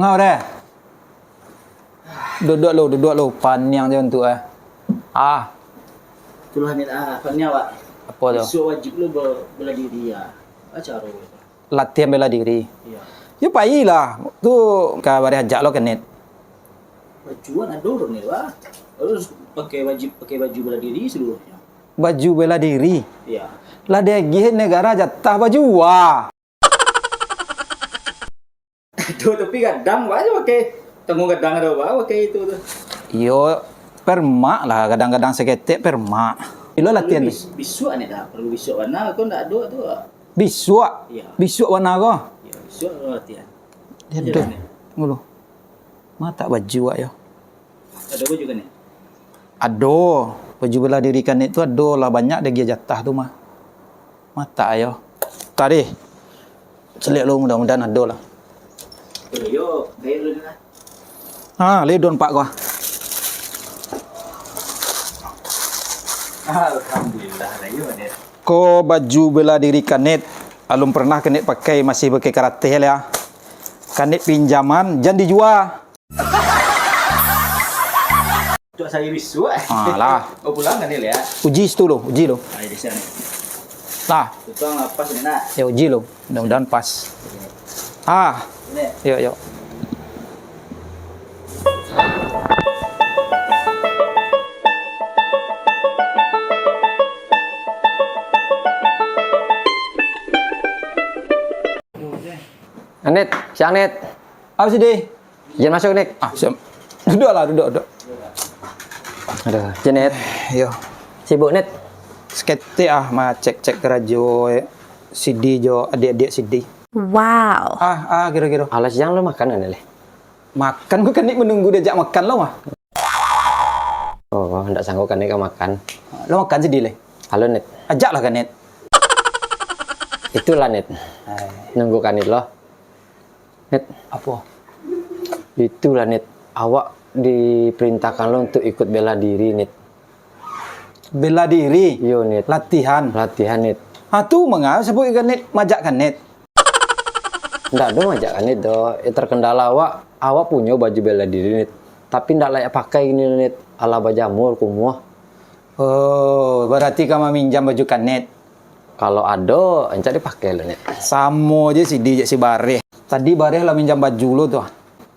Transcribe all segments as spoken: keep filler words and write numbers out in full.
Ngau deh. Duduak lu, duduak lu. Paniang je untuk eh. Ah. Itulah ni ah, paniang awak. Apa tu? Besok wajib lu be- bela diri ya. Acara tu. Latihan bela diri. Iya. Yo pailah. Tu ka bareh ajak lo kanit. Baju kan ado ni, wah. Harus pakai wajib pakai baju bela diri seluruhnya. Baju bela diri. Iya. Lah diagih negara jatah baju wah. Tu tapi gadang wah aja pakai. Tanggung gadang ada wah pakai itu tu. Yo permak lah, gadang-gadang saketek permak. Ilo latihan tu. Bis- bisuak ni dah, perlu bisuak warna kau ndak ado tu. Bisuak. Iya. Bisuak warna ko. Iya, bisuak kalau latihan. Dia Iya, dah. Ni. Ngulu. Ma tak baju awak yo. Ado baju kan ni? Ado. Baju bela diri kanit tu ado lah, banyak dek jatah tu mah. Ma tak yo. Tadi. Celiak lu, mudah-mudahan ado lah. Yo, kayak lu ni lah. Ha, le don pak ko. Alhamdulillah lah yo ni. Ko baju bela diri kanit, alun pernah kanit pakai, masih pakai karateh lah. Kanit pinjaman, jan dijua. Untuk sari bisuak. Ha lah. Oh pulang kan ni lah. Uji situ lo, uji lo. Ai di sana. Lah. Tuang lapas ni nak. Ya uji lo. Mudah-mudahan pas. Ah. Ni. Yo yo. Anit, siang Nit. Apa sih deh? Jan masuk, Nit. Ah, siap. Duduklah, duduk, duduk. Aduh, Jan, Nit. Yo. Sibuk, Nit? Saketek ah, ma cek-cek karajo, eh, sidi jo adiak-adiak sidi. Wow. Ah, ah, kiro-kiro. Alah, siang lo makan kan, Leh? Makan, ko kan Nit menunggu diajak makan lo mah. Oh, ndak sanggup kan Nit ka makan. Lo makan sidi, Leh. Halo, Nit. Ajaklah kan, Nit. Itulah, Nit. Hai. Nunggu kan Nit lo. Nit. Apo? Itulah, Nit. Awak diperintahkan lo untuk ikut bela diri, Nit. Bela diri? Iyo, Nit. Latihan? Latihan, Nit. Ah, tu manga sabuik kan, Nit, majak kan, Nit? Ndak ado majak kan, Nit, doh. Eh, terkendala awak, awak punyo baju bela diri, Nit. Tapi ndak layak pakai kini, Nit. Alah bajamur, kumuah. Oh, barati ka maminjam baju kan, Nit? Kalau ado, rancak dipakai lo, Nit. Samo je sidi jak si Bareh. Tadi Bareh lah minjam baju lo tu.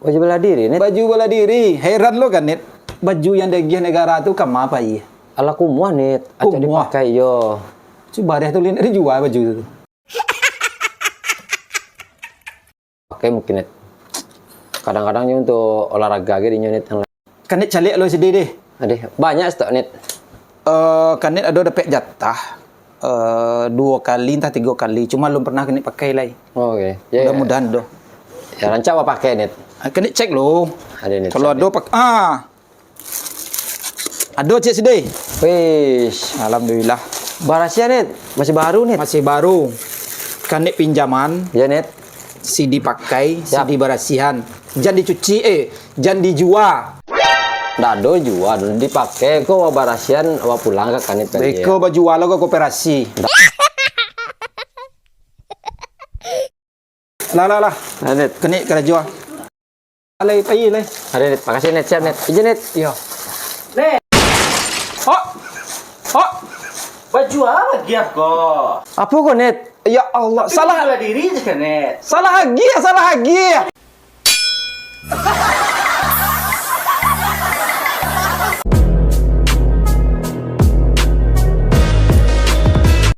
Baju bela diri, Nit? Baju bela diri. Heran lo kan, Nit? Baju yang diagiah negara tu kama pai? Alah kumuah, Nit. Acok Kumuah? Dipakai, yo. Si Bareh tu, Lin, dijua baju tu. Pakai mungkin, Nit. Kadang-kadang nyo untuk olahraga ge dinyo, Nit. Kan Nit caliak lo sidi deh. Adeh, banyak stok, Nit. Eh, kan Nit ado dapek jatah, eh, duo kali, entah tigo kali. Cuma alun pernah kan Nit pakai lai. Oh, oke. Ya, ya. Mudah-mudahan doh. Ya, rancak awak pakai, Nit. Ah, kan Nit cek lo. Adeh, Nit. Kalau ado pak-, ah. Ado, Cik Sidai? Wis. Alhamdulillah. Barasiah, Nit? Masih baru, Nit? Masih baru. Kan Nit pinjaman. Ya, Nit. Sidi pakai, Siap. Sidi barasihan. Jan dicuci, eh, jan dijua. Ndak ado jua, dipakai ko barasihan, awak pulang ka kan Nit tadi. Beko bajua lo ka koperasi. Lah, lah, lah. Nah, Nit. Kan Nit karajo. Alai, pai, lai. Adeh, Nit. Makasih, Nit. Siap, Nit. Ijin, Nit. Iyo. Nit. Hok. Hok. Baju apo agiah ko? Apo ko, Nit? Ya Allah, Tapi salah. Bela diri je kan, Nit? Salah agiah, salah agiah.